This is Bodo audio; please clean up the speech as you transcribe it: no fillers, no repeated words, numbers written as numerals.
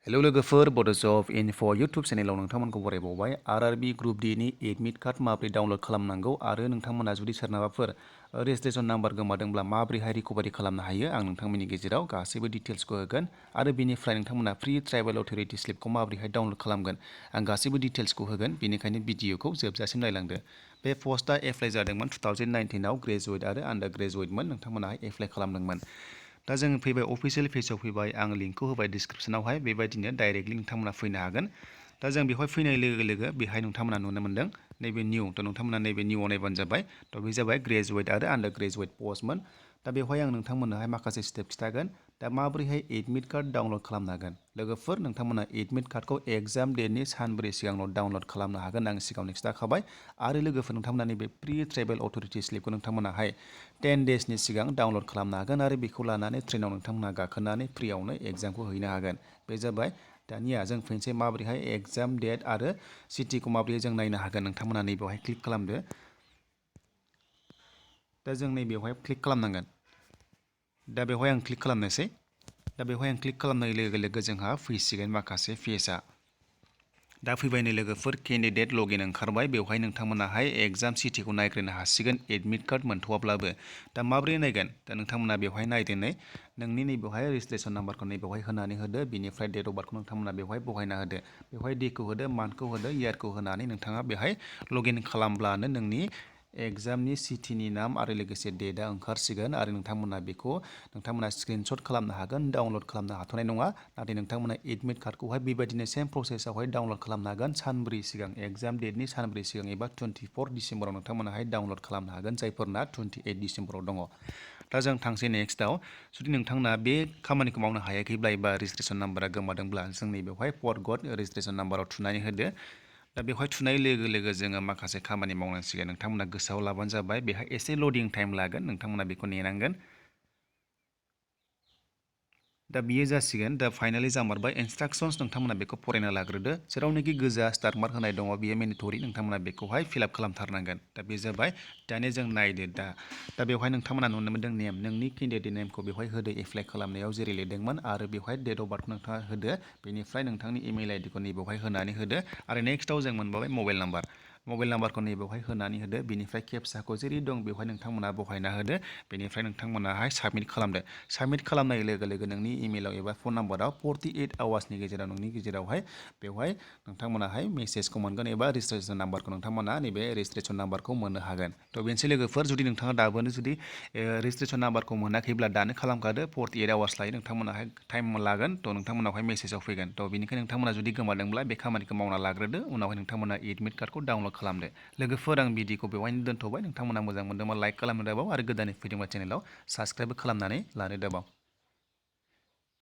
हेलौ लोगोफोर बड' जब इनफो इउटुब चेनेलाव नोंथांमोनखौ बरायबावबाय आरआरबी ग्रुप डी नि एडमिट कार्ड माबोरै डाउनलड खालामनांगौ आरो नोंथांमोना जुदि सोरनाबाफोर रेजिस्ट्रेशन नाम्बार गोमादोंब्ला माबोरैहाय रिकभारि खालामनो हायो आं नोंथांमोननि गेजेराव गासैबो डिटेल्सखौ होगोन आरो बेनिफ्राय नोंथांमोना फ्रि ट्राइबेल अथ'रिटि स्लिपखौ माबोरैहाय डाउनलड खालामगोन आं गासैबो डिटेल्सखौ होगोन बेनिखायनो भिडिअखौ जोबजासिम नायलांदो। बे पस्टआ एप्लाइ जादोंमोन 2019आव ग्रेजुवेट आरो आन्डार ग्रेजुवेटमोन नोंथांमोनाहाय एप्लाइ खालामदोंमोन। दा जों फैबाय अफिसियेल पेजाव फैबाय आं लिंकखौ होबाय डिसक्रिप्शनावहाय बेबायदिनो डाइरेक्टलि नोंथांमोना फैनो हागोन। दा जों बेवहाय फैनाय लोगो लोगो बेहाय नोंथांमोना नुनो मोन्दों नैबे निउ थ' नोंथांमोना नैबे निउआव नायबानो जाबाय थ' बे जाबाय ग्रेजुवेट आरो आन्डार ग्रेजुवेट पस्टमोन। दा बेवहाय आं नोंथांमोननोहाय माखासे स्टेप खिथागोन दा माबोरैहाय एडमिट कार्ड डाउनलड खालामनो हागोन। लोगोफोर नोंथांमोना एडमिट कार्डखौ एग्जाम डेटनि सानब्रै सिगाङाव डाउनलड खालामनो हागोन आं सिगाङावनो खिथाखाबाय आरो लोगोफोर नोंथांमोना नैबे प्रि ट्राइबेल अथ'रिटि स्लिपखौ नोंथांमोनाहाय 10 डेजनि सिगां डाउनलड खालामनो हागोन आरो बेखौ लानानै ट्रेनाव नोंथांमोना गाखोनानै फ्रियावनो एग्जामखौ हैनो हागोन। बे जाबाय दानिया जों फैनोसै माबोरैहाय एग्जाम डेट आरो सिटिखौ माबोरै जों नायनो हागोन नोंथांमोना नैबेवहाय क्लिक खालामदो। दा जों नैबेवहाय क्लिक खालामनांगोन। दा बेवहाय आं क्लिक खालामनोसै। दा बेवहाय आं क्लिक खालामनाय लोगो लोगो जोंहा फैसिगोन माखासे पेजआ। दा फैबायनो लोगोफोर केन्डिडेट लगइन ओंखारबाय बेवहाय नोंथांमोनाहाय एग्जाम सिटिखौ नायग्रोनो हासिगोन एडमिट कार्ड मोनथ'वाब्लाबो। दा माबोरै नायगोन दा नोंथांमोना बेवहाय नायदो नोंनि नैबेवहाय रेजिस्ट्रेशन नाम्बारखौ नैबेवहाय होनानै होदो बेनिफ्राय डेट अफ बार्थखौ नोंथांमोना बेवहाय बहायना होदो बेवहाय डेखौ होदो मान्थखौ होदो इयारखौ होनानै नोंथाङा बेवहाय लगइन खालामब्लानो नोंनि एग्जामनि सिटिनि नाम आरो लोगोसे डेटआ ओंखारसिगोन आरो नोंथांमोना स्क्रिनशट खालामनो हागोन डाउनलड खालामनो हाथ'नाय नङा नाथाय नोंथांमोना एडमिट कार्डखौहाय बेबायदिनो सेम प्रसेसआवहाय डाउनलड खालामनो हागोन सानब्रै सिगां एग्जाम डेटनि सानब्रै सिगां एबा 24 डिसेम्बराव नोंथांमोनाहाय डाउनलड खालामनो हागोन जायफोरना 28 डिसेम्बराव दङ। दा जों थांसै नेक्स्टआव जुदि नोंथांना बे खामानिखौ मावनो हायाखैब्ला एबा रेजिस्ट्रेशन नाम्बारा गोमादोंब्ला जोंनि बेवहाय फरगट रेजिस्ट्रेशन नाम्बाराव थुनानै होदो। दा बेवहाय थुनाय लोगो लोगो जोङो माखासे खामानि मावनांसिगोन नोंथांमोना गोसोआव लाबानो जाबाय बेहाय एसे लडिं टाइम लागोन नोंथांमोना बेखौ नेनांगोन। दा बियो जासिगोन दा फाइनालि जामारबाय इन्सट्राक्शन्स नोंथांमोना बेखौ फरायना लाग्रोदो जेरावनोखि गोजा स्टार मार्क होनाय दङ बियो मेन्डेटरि नोंथांमोना बेखौहाय फिलआप खालामथारनांगोन। दा बे जाबाय दानिया जों नायदो दा बेवहाय नोंथांमोना नुनो मोन्दों नेम नोंनि केन्डिडेट नेमखौ बेवहाय होदो एप्लाइ खालामनायाव जेरै लिरदोंमोन आरो बेवहाय डेट अफ बार्थखौ नोंथाङा होदो बेनिफ्राय नोंथांनि इमेल आइडिखौ नैबेवहाय होनानै होदो आरो नेक्स्टआव जों मोनबाय मबाइल नाम्बारखौ नैबेवहाय होनानै होदो बेनिफ्राय केपसाखौ जेरै दं बेवहाय नोंथांमोना बहायना होदो बेनिफ्राय नोंथांमोनाहाय साबमिट खालामदो। साबमिट खालामनाय लोगो लोगो नोंनि इमेलाव एबा फन नाम्बाराव 48 आवार्सनि गेजेराव नोंनि गेजेरावहाय बेवहाय नोंथांमोनाहाय मेसेजखौ मोनगोन एबा रेजिस्ट्रेशन नाम्बारखौ नोंथांमोना नैबे रेजिस्ट्रेशन नाम्बारखौ मोननो हागोन। थ' बेनोसै लोगोफोर जुदि नोंथाङा दाबोनो जुदि रेजिस्ट्रेशन नाम्बारखौ मोनाखैब्ला दानो खालामखादो 48 आवार्स लायो नोंथांमोनाहाय टाइम लागोन थ' नोंथांमोनावहाय मेसेजाव फैगोन थ' बेनिखायनो नोंथांमोना जुदि गोमादोंब्ला बे खामानिखौ मावना लाग्रोदो उनावहाय नोंथांमोना एडमिट कार्डखौ डाउनलड खालामदो। लोगोफोर आं भिडिअखौ बेवहायनो दोनथ'बाय नोंथांमोना मोजां मोनदोंबा लाइक खालामनो दाबाव आरो गोदानै फैदोंबा चेनेलाव साबस्क्राइब खालामनानै लानो दाबाव।